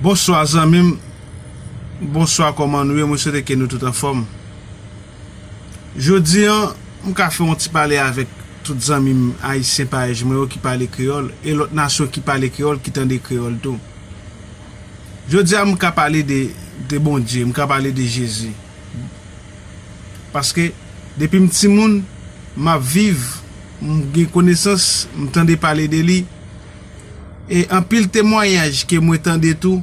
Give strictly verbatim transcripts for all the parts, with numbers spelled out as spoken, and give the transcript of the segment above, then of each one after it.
Bonswa zanmi m. Bonswa, kòman nou ye? Mwen swete ke nou tout anfòm. Jodi an, m ka fè yon ti pale avèk tout zanmi m ayisyen parèy mwen yo ki pale kreyòl, e lòt nasyon ki pale kreyòl, ki tande kreyòl tou. Jodi a, m ka pale de, de Bondye, m ka pale de Jezi. Paske, depi m timoun, m ap viv, m gen konesans, m tande pale de li. E anpil temwayaj ke mwen tande tou,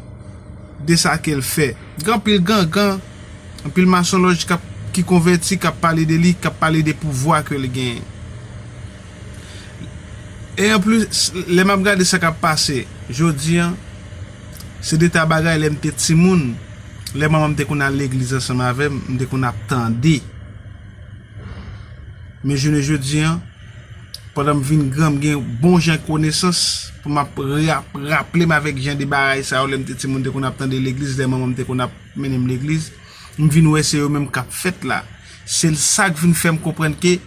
de sa ke l fè. Gen anpil gangan, anpil masonlòj k ap, ki konvèti, k ap pale de li, k ap pale de pouvwa ke l genyen. E anplis, lè m ap gade sa k ap pase jodi an, se de ta bagay lè m te timoun, lè manman m te konn al legliz ansanm avè m, m te konn ap tande. Men jounen jodi an, pandan m vin gran, m gen bon jan konesans pou m ap ra-, raple m avèk jan de bagay sa yo lè m te timoun, te konn ap tande legliz, lè manman m te konn ap mennen m legliz. M vin wè se yo menm k ap fèt la. Se sa k vin fè m konprann ke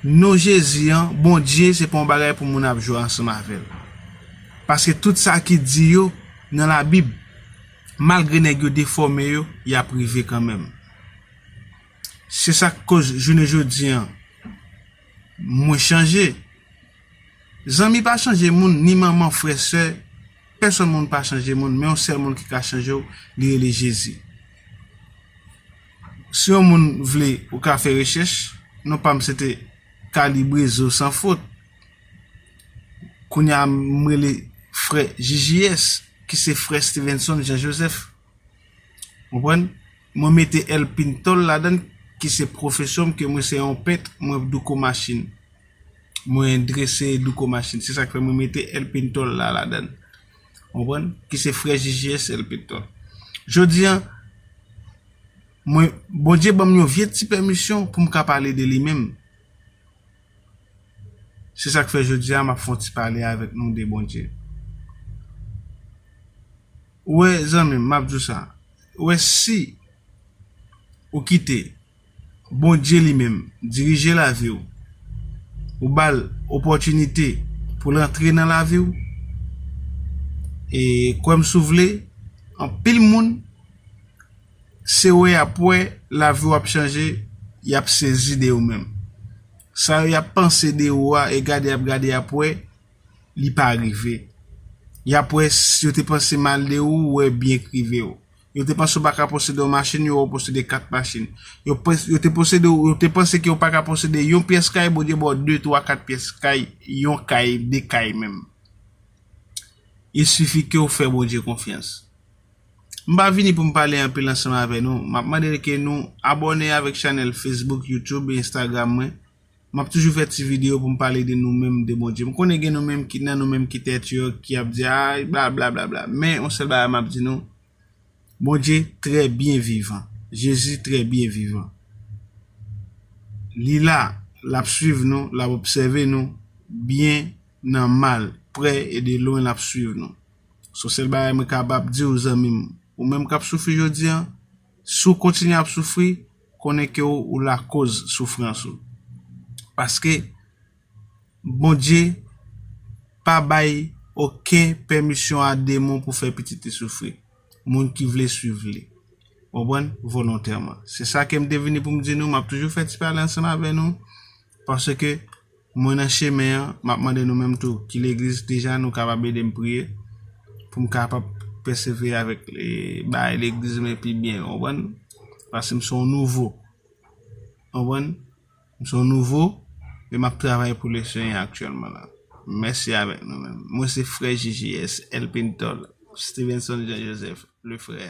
non Jezi an, Bondye, se pa yon bagay pou moun ap jwe ansanm avè l. Paske tout sa ki di yo nan Labib, malgre nèg yo defòme yo, y ap rive kanmenm. Se sa k koz jounen jodi an, mwen chanje. Zanmi pa chanje moun, ni manman, frè, sè, pèsonn moun pa chanje moun, men yon sèl moun ki ka chanje w, li rele Jezi. Si yon moun vle, ou ka fè rechèch, non pa m se te Kalibrezo San Fot. Kounye a m rele frè J J S, ki se frè Stevenson Jean Joseph. Konprann? Mwen mete L Pintol ladan l, ki se pwofesyon m, ke mwen se yon pent, mwen douko machin. Mwen drese douko machin. Se sa k fè mwen mete L Pintol la ladan l. Konprann? Ki se frè J J S L Pintol. Jodi an, mwen, Bondye ban m yon vye ti pèmisyon pou m ka pale de li menm. Se sa k fè jodi a m ap fè yon ti pale avèk nou de Bondye. Ou wè, zanmi m, m ap di w sa. Ou wè, si ou kite Bondye li menm dirije lavi w, ou ba l opòtinite pou l antre nan lavi w, e kwè m si w vle, anpil moun, se wè y ap wè, lavi w ap chanje, y ap sezi de ou menm. Sa yo y ap panse de ou a, e gade y ap gade y ap wè, li pa rive. Y ap wè, si yo te panse mal de ou, wè byen k rive w. Yo te panse w pa ka posede yon machin, yo wè w posede kat machin. Yo pans-, yo te posede w, yo te panse ke w pa ka posede yon pyès kay, Bondye ba w de, twa, kat pyès kay, yon kay, de kay menm. Il sifi ke w fè Bondye konfyans. M pa vini pou m pale anpil ansanm avè nou. M ap mande ke nou abòne avèk chanèl Facebook, YouTube e Instagram mwen. M ap toujou fè ti videyo pou m pale de nou menm, de Bondye. M konnen gen nou menm ki, nan nou menm ki tèt yo, ki ap di, "Ay, bla, bla, bla, bla." Men, yon sèl bagay m ap di nou, Bondye trè byen vivan. Jezi trè byen vivan. Li la, l ap swiv nou, l ap obsève nou, byen, nan mal, prè e de lwen, l ap swiv nou. Se sèl bagay mwen kapab di w, zanmi m, ou menm k ap soufri jodi an, si w kontinye ap soufri, konnen ke w, ou lakoz soufrans ou. Paske Bondye pa bay okenn pèmisyon a demon pou fè pitit li soufri. Moun ki vle swiv li. Konprann? Volontèman. Se sa ke m te vini pou m di nou, m ap toujou fè ti pale ansanm avè nou, paske mwen nan chemen an, m ap mande nou menm tou, ki legliz deja nou kapab ede m priye, pou m kapab pèsevere avèk, e, bagay legliz mwen pi byen, konprann? Paske m se yon nouvo. Konprann? M se yon nouvo, e m ap travay pou le Senyè aktyèlman la. Mèsi avèk nou menm. Mwen se frè J J S, L Pintol, Stevenson Jean Joseph, le frè.